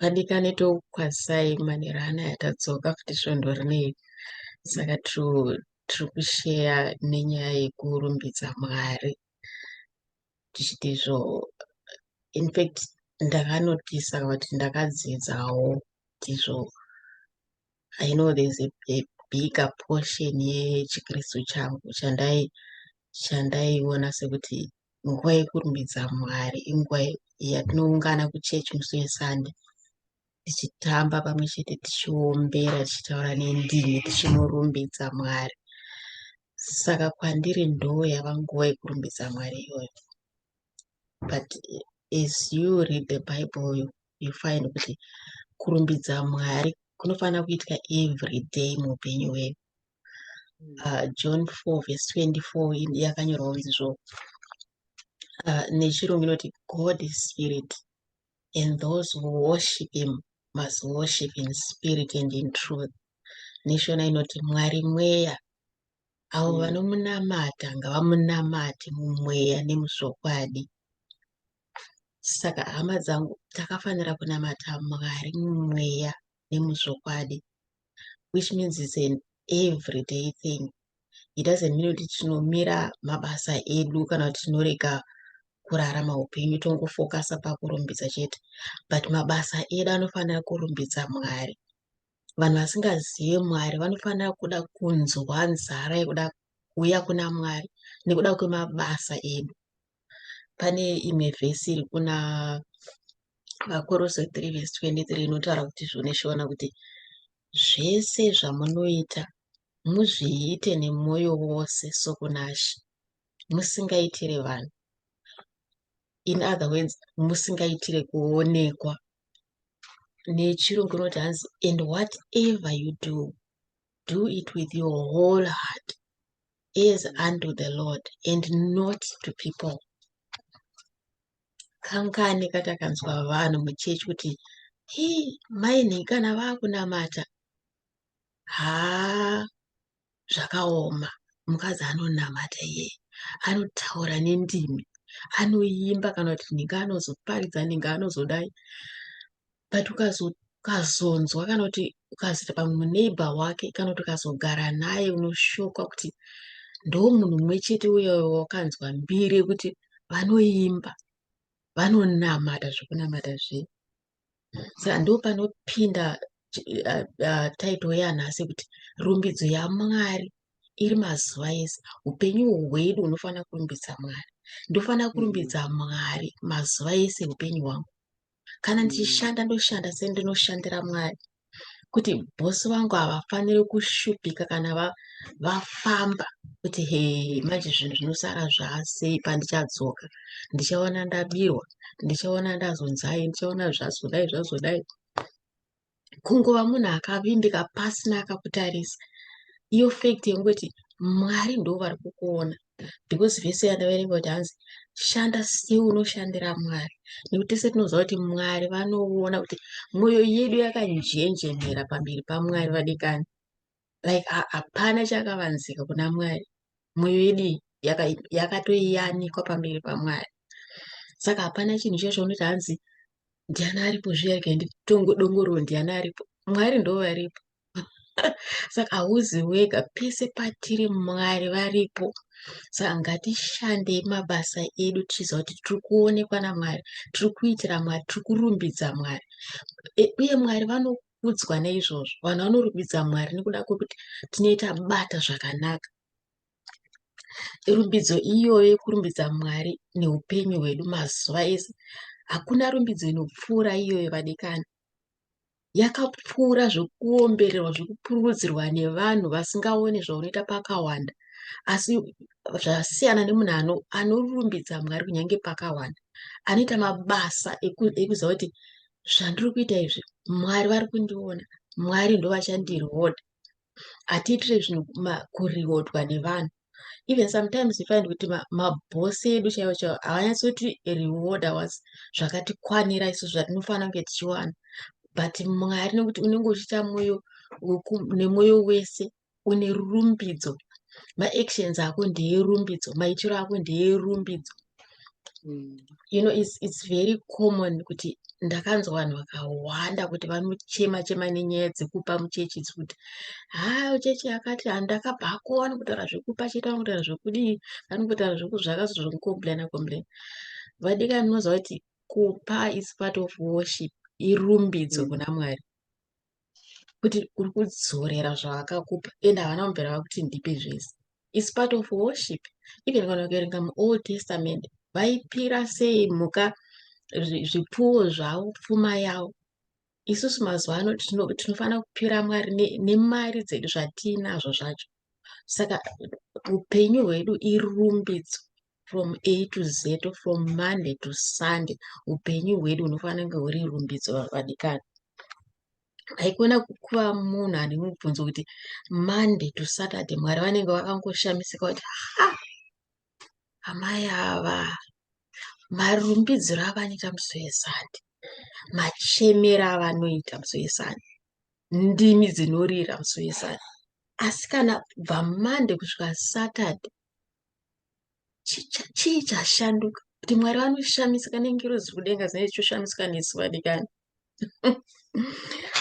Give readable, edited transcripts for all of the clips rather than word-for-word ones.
Vadikani, tokukwazisai manheru anaya. Tadzoka futi svondo rineri, saka tiri kusheya nenyaya yekurumbidza Mwari, tichiti izvo, infact ndakanotisa kuti ndakadzidzawo kuti izvo, I know there's a bigger portion yechiKristu changu chandaiona sekuti nguva yekurumbidza Mwari inguva yatinoungana kuchechi musi weSunday, tichitamba pamwe chete, tichiombera, tichitaura nendimi, tichinorumbidza Mwari. Saka kwandiri ndo yava nguva yekurumbidza Mwari iyoyo. But as you read the Bible, you find kuti kurumbidza Mwari kunofanira kuitika every day muupenyu hwedu. John 4 verse 24 yakanyorwa kunzi zvo, nechirungu inoti, "God is spirit, and those who worship him must worship in spirit and in truth." NeShona inoti, "Mwari mweya, avo vanomunamata ngavamunamate mumweya nemuzvokwadi." Saka hama dzangu, takafanira kunamata Mwari mumweya nemuzvokwadi, which means it's an everyday thing. It doesn't mean kuti tinomira mabasa edu kana kuti tinorega kurarama upenyu, tongofokasa pakurumbidza chete, but mabasa edu anofanira kurumbidza Mwari. Vanhu vasingazivi Mwari vanofanira kuda kunzwa nzara yekuda kuuya kuna Mwari nekuda kwemabasa edu. Pane imwe vhesi iri kuna VaKorose 3 vhesi 23 inotaura kuti zvoneshona kuti, "Zvese zvamunoita muzviite nemwoyo wose sokunaShe, musingaitire vanhu." In other words, musingaitire kuonekwa. Nechirungu inoti hanzi, "And whatever you do, do it with your whole heart as unto the Lord and not to people." Kangani katakanzwa vanhu muchechi kuti, "Hii, mai kana vakunamata, haa, zvakaoma, mukadzi anonamata iyeye, anotaura nendimi, anoimba," kana kuti, "Nhingi anozoparidza, nhingi anozodai." But ukazonzwa kana kuti ukazoita pamwe muneighbour wake kana kuti ukazogara naye, unoshokwa kuti ndo munhu mumwe chete uya wakanzwa mbiri yekuti vanoimba, vanonamata zvekunamata zviya. Saka ndo panopinda title yanhasi kuti rumbidzo yaMwari iri mazuva ese. Upenyu hwedu hunofanira kurumbidza Mwari. Ndofanira kurumbidza Mwari mazuva ese upenyu hwangu. Kana ndichishanda, ndoshanda sendinoshandira Mwari, kuti bhosi vangu havafaniri kushupika kana vafamba kuti, "He, manje zvinhu zvinosara zvasei pandichadzoka? Ndichaona ndabirwa, ndichaona ndazonzai, ndichaona zvazodai, zvazodai." Kungova munhu akavimbika pasina akakutarisa, iyo fact yekungoti Mwari ndo vari kukuona, because vhesi yandaverenga kuti hanzi, "Shanda seunoshandira Mwari," nekuti tese tinoziva kuti Mwari vanoona kuti mwoyo yedu yakanjenjemera pamberi paMwari. Vadikani, like, hapana chakavanzika kuna Mwari. Mwoyo yedu yakatoyanikwa pamberi paMwari. Saka hapana chinhu chacho unoti hanzi, "Ndiani aripo zviya? Rega nditongodongororo, ndiani aripo?" Mwari ndo varipo. Saka hauzi wega. Pese patiri, Mwari varipo. Saka ngatishandei mabasa edu tichiziva kuti tiri kuonekwa naMwari, tiri kuitira Mwari, tiri kurumbidza Mwari. Uye Mwari vanokudzwa neizvozvo. Vanhu vanorumbidza Mwari nekuda kwekuti tinoita bata zvakanaka. Rumbidzo iyoyo yekurumbidza Mwari neupenyu hwedu mazuva ese, hakuna rumbidzo inopfuura iyoyo, vadikani. Yakapfuura zvekuombererwa, zvekupururudzirwa nevanhu vasingaoni zvaunoita pakawanda. Asi zvasiyana nemunhu anorumbidza Mwari kunyange pakawanda, anoita mabasa ekuziva kuti zvandiri kuita izvi, Mwari vari kundiona, Mwari ndo vachandireward. Hatiitire zvinhu kurewardwa nevanhu. Even sometimes you find kuti mabhosi edu chaivo chaivo havanyatsoti rewarda zvakatikwanira isu zvatinofanira kunge tichiwana, but Mwari, nekuti unenge uchiita mwoyo nemwoyo wese, une rumbidzo, maactions ako ndeerumbidzo, maitiro ako ndeerumbidzo. You know, it's very common kuti ndakanzwa vanhu vakawanda kuti vanochema chema nenyaya dzekupa muchechi idzi kuti haa chechi yakati handakabvako vanongotaura zvekupa chete, vanongotaura zvekudii, vanongotaura zvakazozvekucomplaina complaina. Vadikani, munoziva kuti kupa is part of worship, irumbidzo kuna Mwari, kuti uri kudzorera zvavakakupa, ende havana kumbera vakuti ndipe zvese. It's part of worship. Even kana ukaverenga muOld Testament, vaipira sei mhuka, zvipfuwo zvavo, pfuma yavo. Isusu mazuva ano tinofanira kupira Mwari nemari dzedu, zvatiinazvo zvacho. Saka upenyu hwedu irumbidzo from A to Z, from Monday to Sunday. Upenyu hwedu hunofanira kunge huri rumbidzo, vadikani. Haikona kuva munhu ane mubvunzo kuti Monday to Saturday Mwari vanenge vakangoshamisika kuti ha, amai ava marumbidziro avanoita musi weSunday, machemero avanoita musi weSunday, ndimi dzinorira musi weSunday, asi kana kubva Monday kusvika Saturday chii chashanduka? Kuti Mwari vanoshamisika nengirozi kudenga dzinenge dzichishamisika nesu, vadikani.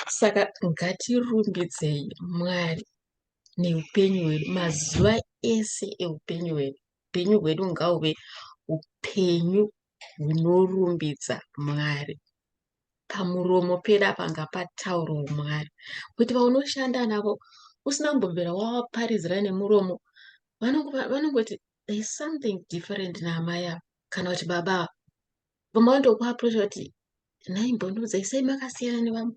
Saka ngatirumbidzei Mwari neupenyu hwedu mazuva ese eupenyu hwedu. Upenyu hwedu ngauve upenyu hunorumbidza Mwari. Pamuromo pedu apa ngapataurwe Mwari, kuti vaunoshanda navo usina kumbobvira wavaparidzira nemuromo, vanongoti there is something different naamai ava kana kuti baba ava. Vamwe vanotokuapproacha kuti nhai, mbondiudzai, sei makasiyana nevamwe?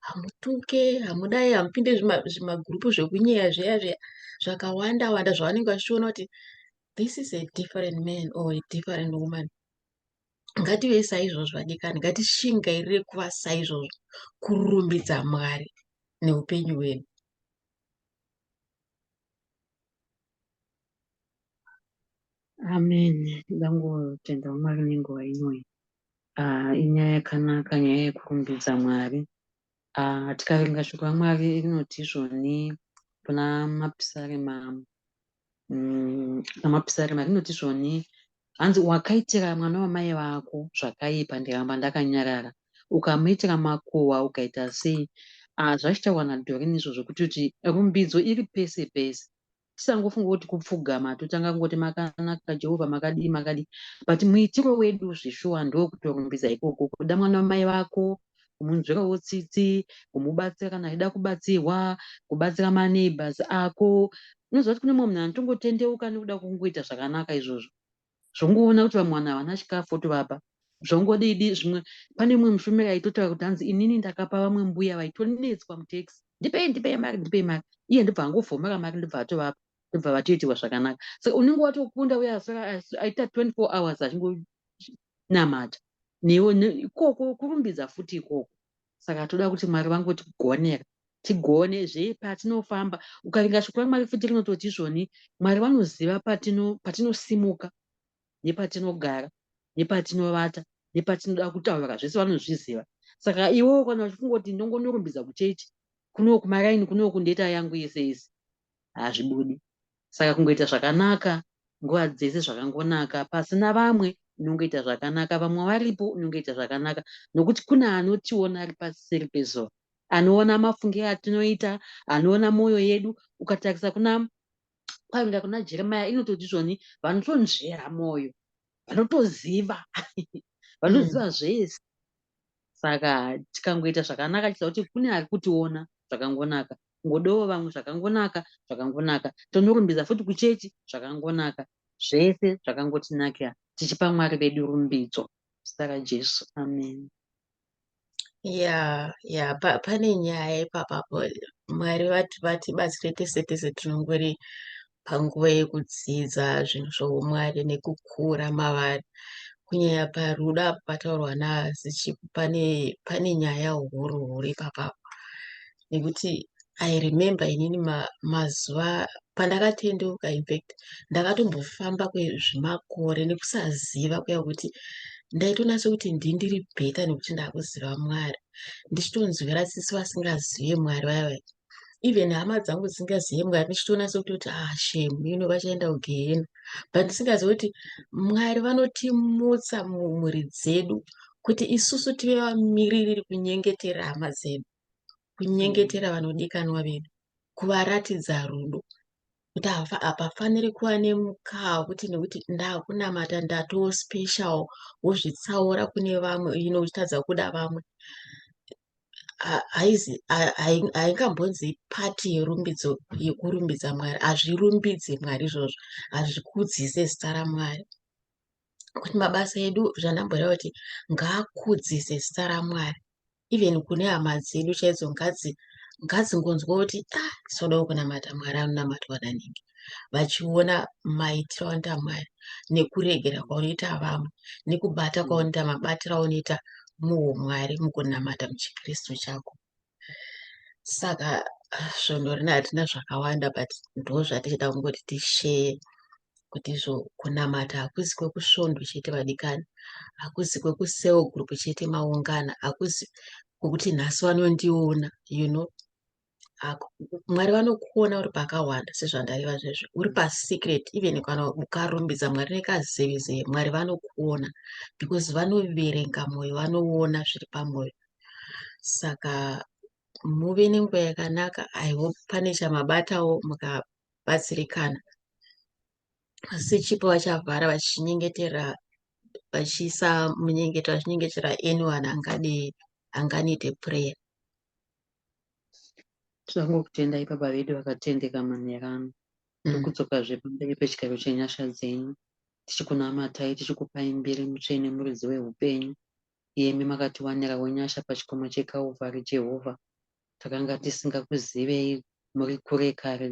Hamutuke, hamudai, hamupinde zvimagurupu zvekunyeya zviya zviya zvakawanda wanda, zvavanenge vachiona kuti this is a different man or a different woman. Ngative saizvozvo, vadikani. Ngatishingairire kuva saizvozvo, kurumbidza Mwari neupenyu hwedu. Amen. Ndangotenda Mwari nenguva inoyi. Inyaya yakanaka, nyaya yekurumbidza Mwari. Tikaverenga shoko raMwari rinoti izvoni kuna Mapisarema, Mapisarema rinoti izvoni, hanzi wakaitira mwana wamai vako zvakaipa, ndiramba ndakanyarara, ukamuitira makuhwa, ukaita sei. Zvachitaurwa naDoreen izvozvo kuti rumbidzo iri pese pese. Tisangofunga kuti kupfugama totanga kungoti makanaka Jehovha, makadii makadii, but muitiro wedu zvishuwa ndokutorumbidza ikoko. Kuda mwana wamai vako, kumunzwirawo tsitsi, kumubatsira kana achida kubatsirwa, kubatsira maneighbors ako. Unoziva kuti kune mumwe munhu anotongotendeuka nekuda kungoita zvakanaka izvozvo, zvongoona kuti vamwe vanhu havana chikafu otovapa, zvongodidi zvimwe. Pane mumwe mushumiri aitotaura kuti hanzi inini ndakapa vamwe mbuya vaitonetswa mutaxi, ndipei, ndipei mari, ndipei mari, iye ndobva angovhomera mari, ndobva atovapa, ndobva vatoitirwa zvakanaka. Saka unenge watokunda uye asara aita 24 hours achingonamata newe ikoko, kurumbidza futi ikoko. Saka toda kuti Mwari vangotigonera, tigone zve patinofamba. Ukaverenga shoko raMwari futi rinototi izvoni Mwari vanoziva patinosimuka nepatinogara nepatinovata nepatinoda kutaura, zvese vanozviziva. Saka iwewo kana uchifunga kuti ndongonorumbidza kuchechi kuno, kumaraini kunoku, ndoita yangu yese yese, hazvibudi. Saka kungoita zvakanaka nguva dzese zvakangonaka. Pasina vamwe unongoita zvakanaka, vamwe varipo unongoita zvakanaka, nokuti kune anotiona ari paseri pezuva, anoona mafungiro atinoita, anoona mwoyo yedu. Ukatarisa kuna kwaenda kuna Jeremaya inototi izvoni vanotonzvera mwoyo, vanotoziva, vanoziva zvese. Saka tikangoita zvakanaka tichiziva kuti kune ari kutiona, zvakangonaka. Kungodawo vamwe zvakangonaka, zvakangonaka. Tonorumbidza futi kuchechi, zvakangonaka. Zvese zvakangotinakira, tichipa Mwari vedu rumbidzo. Zita raJesu, amen. Ya, pane nyaya ipapapo. Mwari vatibatsire tese tese tinongori panguva yekudzidza zvinhu zvoumwari nekukura mavari. Kunyanya parudo apo pataurwa naSichipo, pane nyaya huru huru ipapapo. Nekuti I remember inini mazuva pandakatendeuka, infact ndakatombofamba kwezvimakore nekusaziva kuya kuti ndaitonatsa kuti ndindiri better nekuti ndakuziva Mwari. Ndichitonzwira tsitsi vasingazive Mwari vaya vaya. Even hama dzangu dzisingazive Mwari, ndichitoona sekutoti, ah, shame, vachaenda kugehena, but ndisingazivi kuti Mwari vanotimutsa mumhuri dzedu kuti isusu tive vamiririri kunyengetera hama dzedu, kunyengetera vanodikanwa vedu, kuvaratidza rudo, kuti hapafaniri kuva nemukaha wekuti nekuti ndakunamata ndatoo special, wozvitsaura kune vamwe, uchitadza kuda vamwe. Haingambonzi part yerumbidzo, yekurumbidza Mwari. Hazvirumbidze Mwari izvozvo, hazvikudzise zita raMwari. Kuti mabasa edu, zvandamboreva kuti ngaakudzise zita raMwari, even kune hama dzedu chaidzo, ngadzingonzwa kuti, ah, tinodawo kunamata Mwari anonamatwa naningi, vachiona maitiro anoita Mwari nekuregera kwaunoita vamwe nekubata kwaunoita, mabatiro aunoita muumwari, mukunamata, muchiKristu chako. Saka svondo rino hatina zvakawanda, but ndo zvatichida kungoti tishare, kuti izvo kunamata hakuzi kwekusvondo chete, vadikani, hakuzi kwekucell group chete maungana, hakuzi kwekuti nhasi vanondiona. Mwari vanokuona uri pakawanda, sezvandareva zvezvo, uri pasecret. Even kana ukarumbidza Mwari nekazevezeve, Mwari vanokuona because vanoverenga mwoyo, vanoona zviri pamwoyo. Saka muve nenguva yakanaka. I hope pane chamabatawo mukabatsirikana. Sechipo vachavhara vachinyengetera, vachiisa munyengetero, vachinyengetera anyone angade, anganide prayer. Tinongokutendai, Baba vedu vakatendeka, manheru ano. Tokudzokazve pamberi pechigaro chenyasha dzenyu, tichikunamatai, tichikupai mbiri, mutsvene, muridzi weupenyu. Iyemi makatiwanirawo nyasha pachikomo cheKalvari, Jehovha. Takanga tisingakuzivei, muri kure kare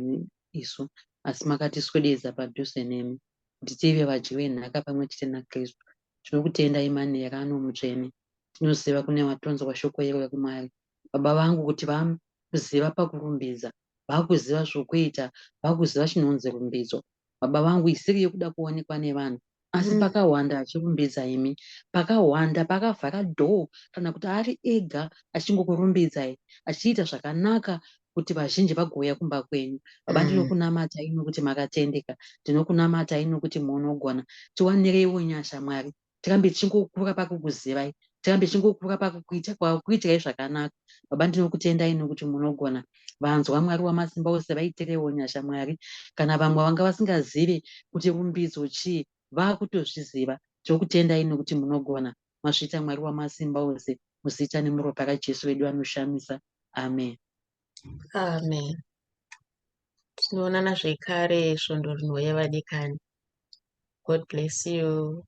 isu, asi makatiswededza padhuze nemi kuti tive vadyi venhaka pamwe chete naKristu. Tinokutendai manheru ano, mutsvene. Tinoziva kune vatonzwa shoko iro raMwari, Baba vangu, kuti vakuziva pakurumbidza, vakuziva zvokuita, vakuziva chinonzi rumbidzo, Baba vangu, isiri yekuda kuonekwa nevanhu, asi pakawanda achirumbidza imi, pakawanda pakavhara door kana kuti ari ega achingokurumbidzai, achiita zvakanaka kuti vazhinji vagouya kumba kwenyu. Baba, ndinokunamatai nokuti makatendeka, ndinokunamatai nokuti munogona. Tiwanireiwo nyasha, Mwari, tirambe tichingokura pakukuzivai, tirambe tichingokura pakuitirai zvakanaka. Baba, ndinokutendai nokuti munogona. Vanzwa, Mwari wamasimba ose, vaitirewo nyasha, Mwari. Kana vamwe vanga vasingazivi kuti rumbidzo chii, vaakutozviziva. Tinokutendai nokuti munogona. Mazvita, Mwari wamasimba ose, muzita nemuropa raJesu wedu anoshamisa, amen. Amen. Tinoonana zvekare svondo rinouya, vadikani. God bless you.